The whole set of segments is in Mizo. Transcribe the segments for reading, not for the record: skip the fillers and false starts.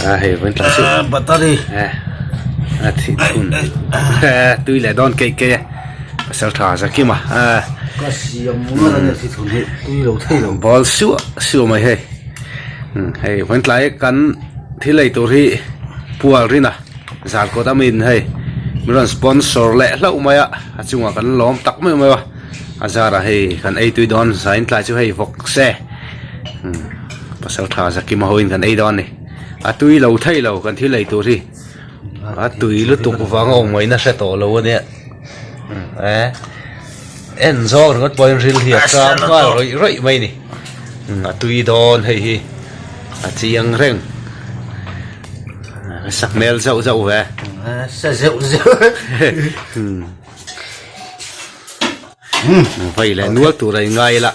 A hei vawiin tlai chu Battery a thih thun tui leh dawn keih keih a pasal tha Zakima ka siam ngar a nia thih thun hi tui lo thei lo ball suah suah mai hei hei vawiin tlai kan thil ei tur hi pual rin a zarkawt a min hei min rawn sponsor leh hlauh mai a a chungah kan lawm tak meuh meuh a a zarah hei kan ei tui dawn zain tlai chu hei vawk se. Pasal tha Zakima hoin kan ei dawn a ni. A tui lo thei lo kan thil ei tur hi. A tui lutuk vang a awm ngaihna hre tawh lo a nia. E en zawk ringawt pawhin ril hi a tram nghal rawih rawih mai a ni. A tui dawn hei hi a chiang reng. Sa hmel zauh zauh ve. Sa zeuh zeuh. Vai leh nual tur a ingai ila.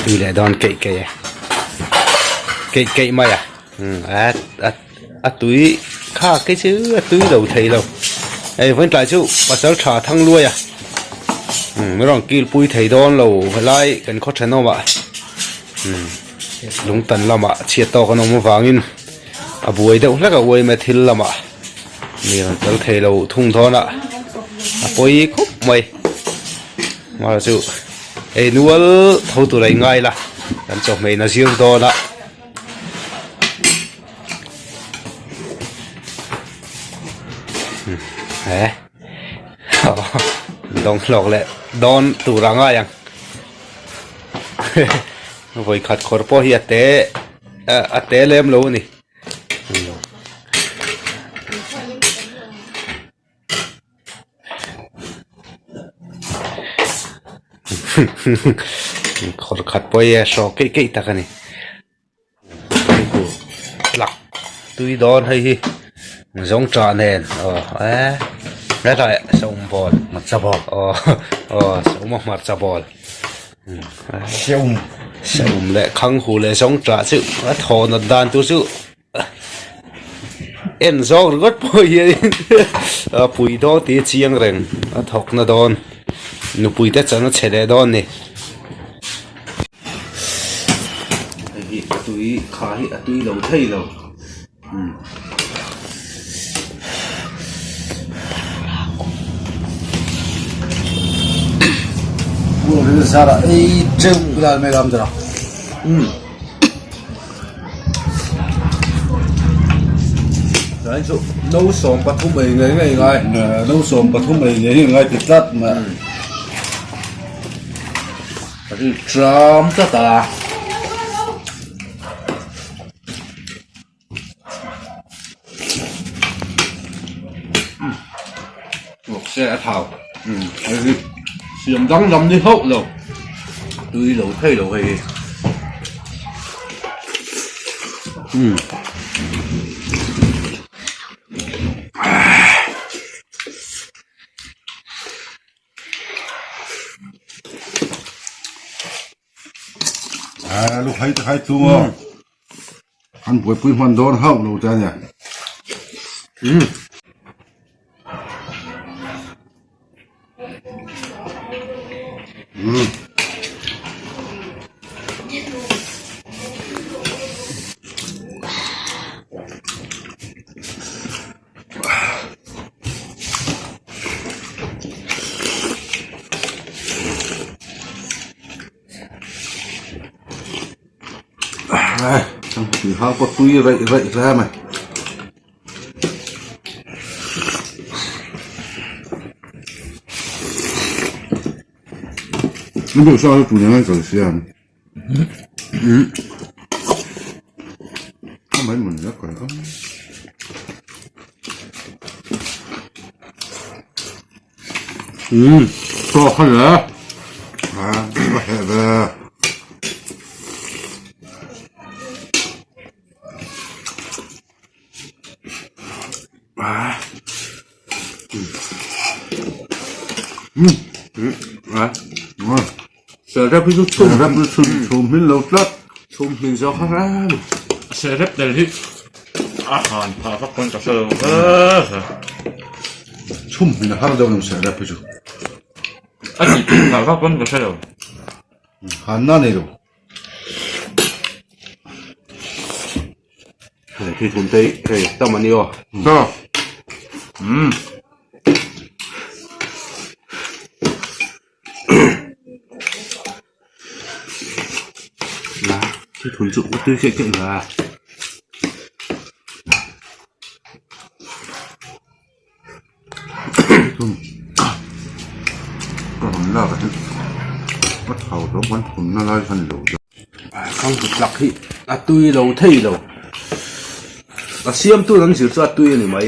Tui leh dawn keih keih e keih keih mai a a tui kha kei chu a tui lo thei lo hei vawiin tlai chu pasal tha thang luai a min rawn kil pui thei dawn lo helai kan khaw thenawm ah lungtan lamah chhiat tawk an awm avangin a buai deuh hlek a uaime thil lamah mi rawn tel thei lo thung dawn a a pawi khawp mai. Mara chu ei nual tho tur a ingai la kan chawhmeh in a zir dawn a. He dawng hlawk leh dawn tur a ngai ang vawikhat khawr pawh hi a te a te lem lo a ni. Khawr khat pawh hi a hrawk keih keih tak a ni tlak tui dawn hei hi zawng tah nen aw eh hetlai sawm bawl hmarcha bawl aw aw sawma hmarcha bawl sawm sawm leh khang hu leh zawng tah chu a thaw nat dan tur chu. En zawk ringawt pawh hianin a pui dawn tih a chiang reng a thawk na dawn nupui te chan a chhe leh dawn a ni. Hei hi a tui kha hi a tui lo thei lo umm. Ei teuh lai mai lam dara umm. Chuan chu no 13 ei ngei ngei ngai. No 13 ei ngei ngei ngai ti tlat mai. Ri tram tlat a. Vawk se a thau. Hei hi siam danglam ni hauh lo. Tui lo thei lo hei hi. A lu khai te khai chung aw. An buaipui hman dawn hauh lo che a nia. Tui hang pawh tui raih raih hle mai. Serep hi chu chhum Serep hi chhum chhum hmin lo tlat. Chhum hmin zawk kha hle. Serep tel hi a han phah vak pawn ka hre lo hle hle. Chhum hmin a har deuh lo serep hi chu. A tih tih phah vak pawn ka hre lo. Han na nei lo. Hei thil thun te hi hei tam a ni aw. Umm. La thil thun chu a tui keih keih la. Ka rawn lak a hi ka thau zawng kan thun na lai kha ni lo deuh. Khang kut lak hi a tui lo thei lo a siam tu an zir chu a tui a ni mai.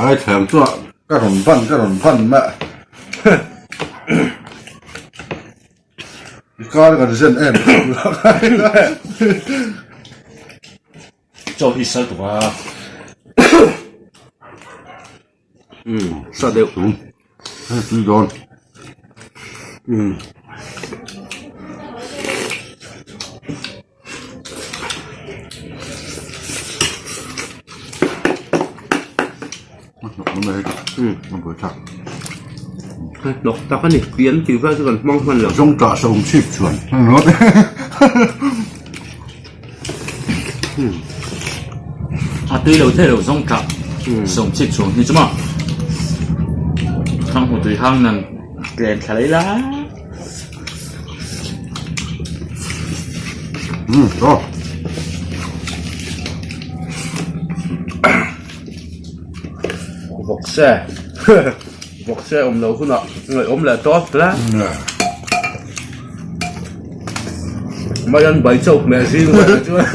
Ai thleng chu ka rawn ban ka rawn ban mai i kar kan zen em Chaw hi sal tuk a. Umm sa deuh. Hei tui dawn. Umm. Hnawk tak a ni pian tih vel chu kan hmang hman lo. Zawng tah sa awm chhip chuan A tui lo thei lo zawng tah sawm chhip chhuan hi chu maw thang hmu tui hang nan tlem thla lei la. Umm aw. Vawk se vawk se awm lo hunah ngaihawm leh tawp hle. Mai an bai chauh hmeh zing leh chuan.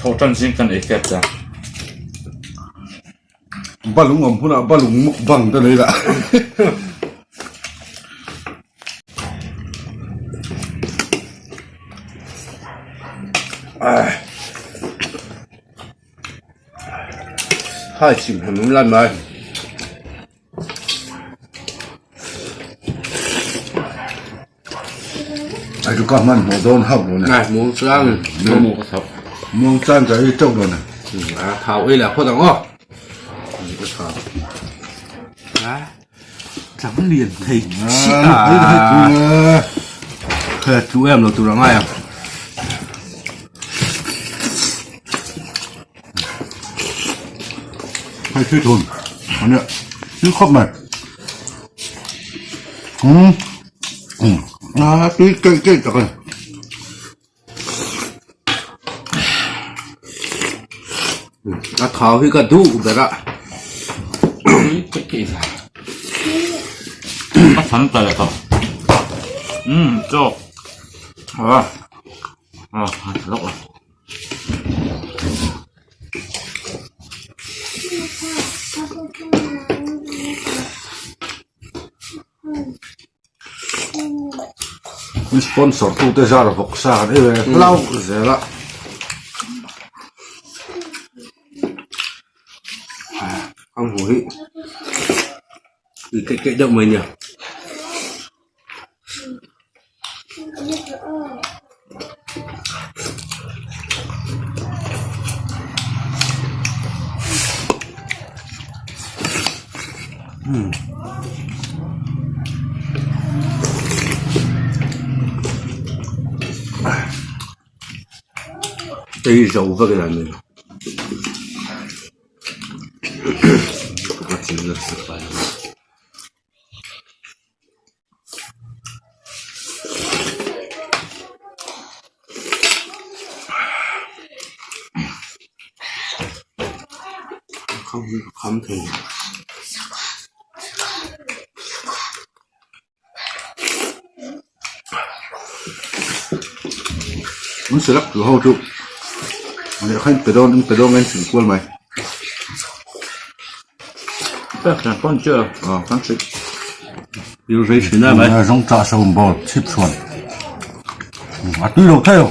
Thawh tan zing kan ei fep ta. Balung awm hunah balung mukbang te nei lah. Hai chim hem um lan mai. Ai chu ka hman hmuh dawn hauh lo ne. Ai muang chang. Mu ka thap. Muang chang ka ei teuh lo ne. A thau ei lah phawt ang aw. Ka thau. A tlang lian thei chiah a. He tlu em lo tur angai ang. Hei thil thun ania thil khawp mai. Umm a tui keih keih tak a ni. A thau hi ka duh ber a. A than ta leh tawh. Umm chaw. A a tha lawk a. Min sponsor tu te zar vawk sa kan ei ve hlauh zel a. Ang hu hi keih keih deuh mai nia. Ei zo vek in an ni. Kham thei. An select tu ho chu lehkha in pe dawn in pe dawn a in hrilh kual mai. Zawng chah sawm bawr chhip chhuan a tui lo thei lo.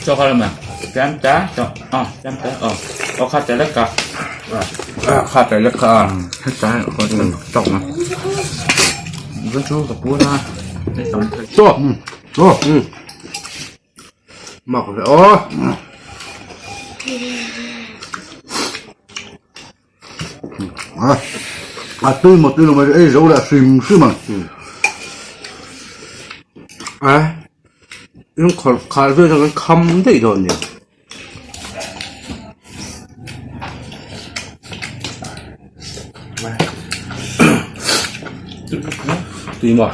Chaw kha lama tlem te chaw aw tlem te aw aw kha tel lek a kha tel lek kha hetlai tawk na chu chu ka pu na chaw chaw mak ve aw A tui maw tui lo mai ei zo leh hrim hrim ang. A in khawrh khar vel hian kan kham daih dawn nia. Tui maw?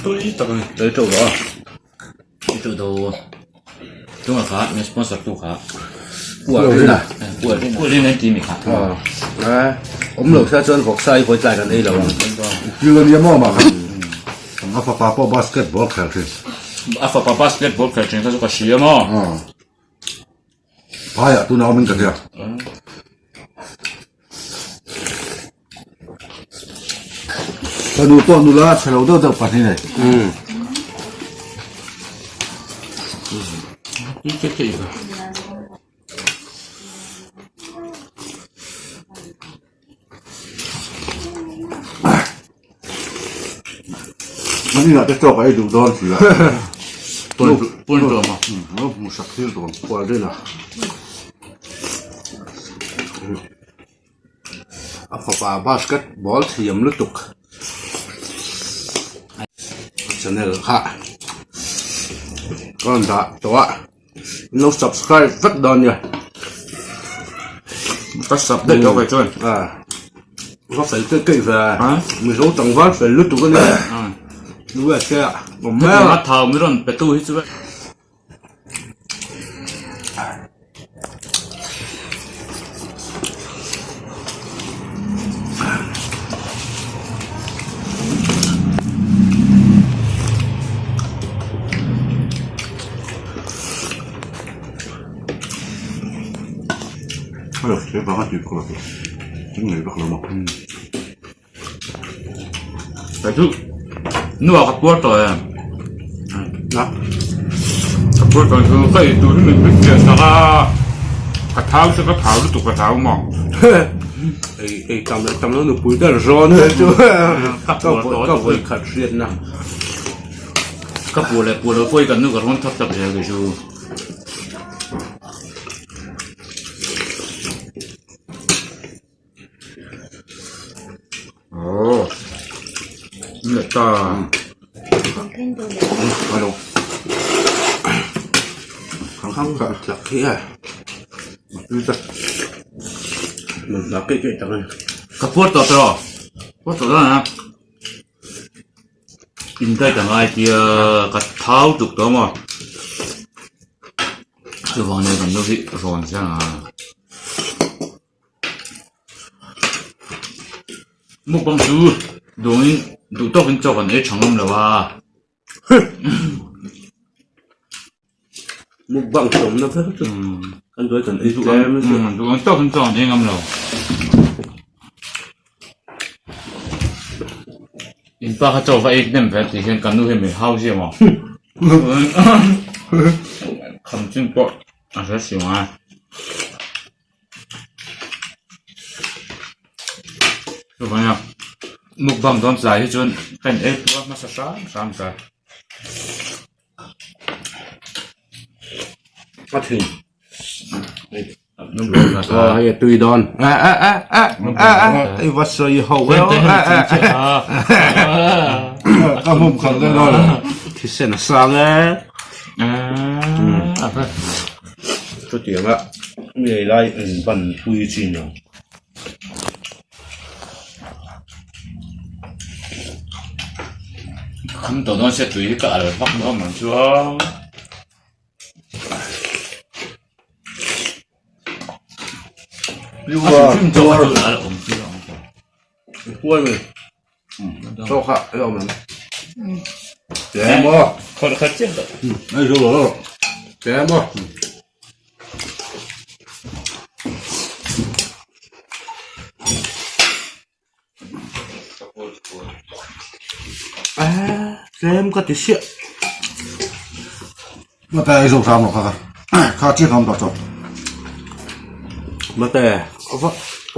Tui tak a ni. Tui teuh rawh a. Chu do chunga kha min sponsor tu kha Ualrina Ualrina an ti mi kha awm lo sia chuan vawksa hi vawi tlai kan ei lo ang Thil a nia maw mah kha a fapa pawh basketball khel thin a fapa basketball khel thin kha chu ka hria maw phaiah tuna awmin ka hria. Ka nu pawh nula chhe lo deuh deuh pahnih nei. An inah te chaw ka ei duh dawn si a. Hmu sak thil dawn. Kual rin a. A fapa basket ball thiam lutuk channel kha ka rawn dah tawh a in lo subscribe vek dawn nia ka sub daih tawh kei chuan a ka fel keih keih ve mizo tlangval fel lutuk a nia USA ah awm mek a. A thau mi rawn pe tu hi chu. Nuah ka puar tawh em? Ka puar tawh chu ka ei tur hi min bik chiah sak a, ka thau chu ka thau lutuk ka hlau maw? Ei ei tam leh tam lo nupui ber zawn te chu ka puar tawh ka vawi khat hriatna. Ka puar leh puar lo pawh hi kan nu ka rawn thap thap zel kei chu. Ka puar tawh tawh puar tawh dawn a in diet a ngai tia ka thau tuk tawh maw chuvang nen kan nu hi rawn chiang a. Mukbang chu duangin duh tawkin chaw kan ei tha ngam lo a. Mukbang sawmna ber chu kan duai kan ei tlem a nia. Duh ang tawkin chaw an ei ngam lo. In pa kha chaw va ei hnem ve tih hian kan nu hi min hau zia maw. Kham chin pawh a hre si ang a. Chuvang a mukbang dawn tlai hi chuan ka in ei tura hmasa hram hram ta. A thin. Aw hei a tui dawn. A a a a a a i va sawi ho e aw a a a. Ka hmum khalh daih dawn. Thisen a sang e. Chutianga mi ei lai in ban pui chin ang. Kham tawh dawn sia tui hi ka al vak dawn ang chu a. Huai mai. Chaw kha a awm em? Tlem aw. Khawt khat chiah tawh. Ei zo lo lo. Tlem aw. Tlem ka ti siah. Mata ei zo hram lo kha ka. Kha chiah ka awm tawh chaw. Mate, ava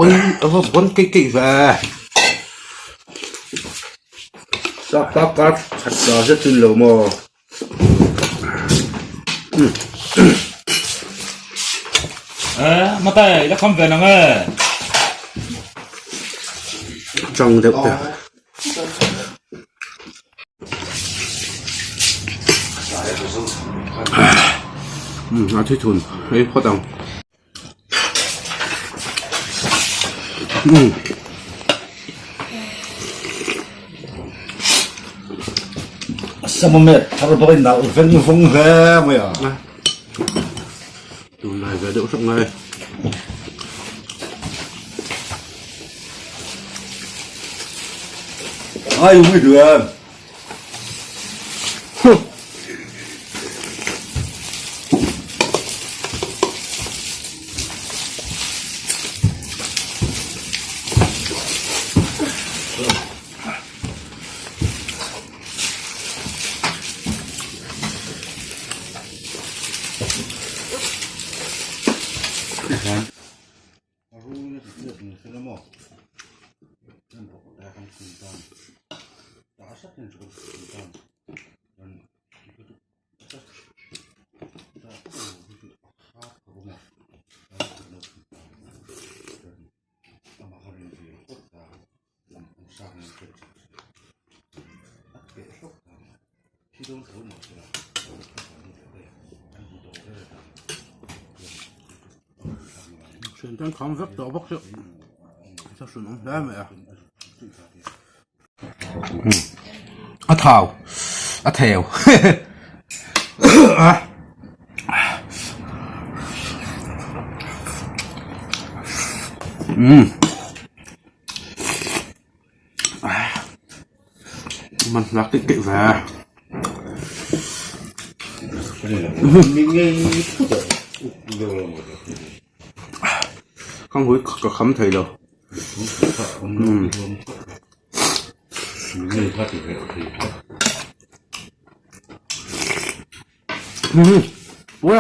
oi ava bon keih keih ve. Sap pa kar khat ta zet chu ni lo maw? Eh, mate, i la kham ve nang e. Chang deuh te. A thi thun hei phawt ang. Sama met thar bawk in nalh veng vung hle mai a. Tunlai ve deuh hrep ngai. Ai ui duan. Thian tan kham vek tawh bawk chu a hran awm hle mai a a thau a theu a. Man hlak tih tih ve. Khang hui ka kham thei lo. Umm. Ua.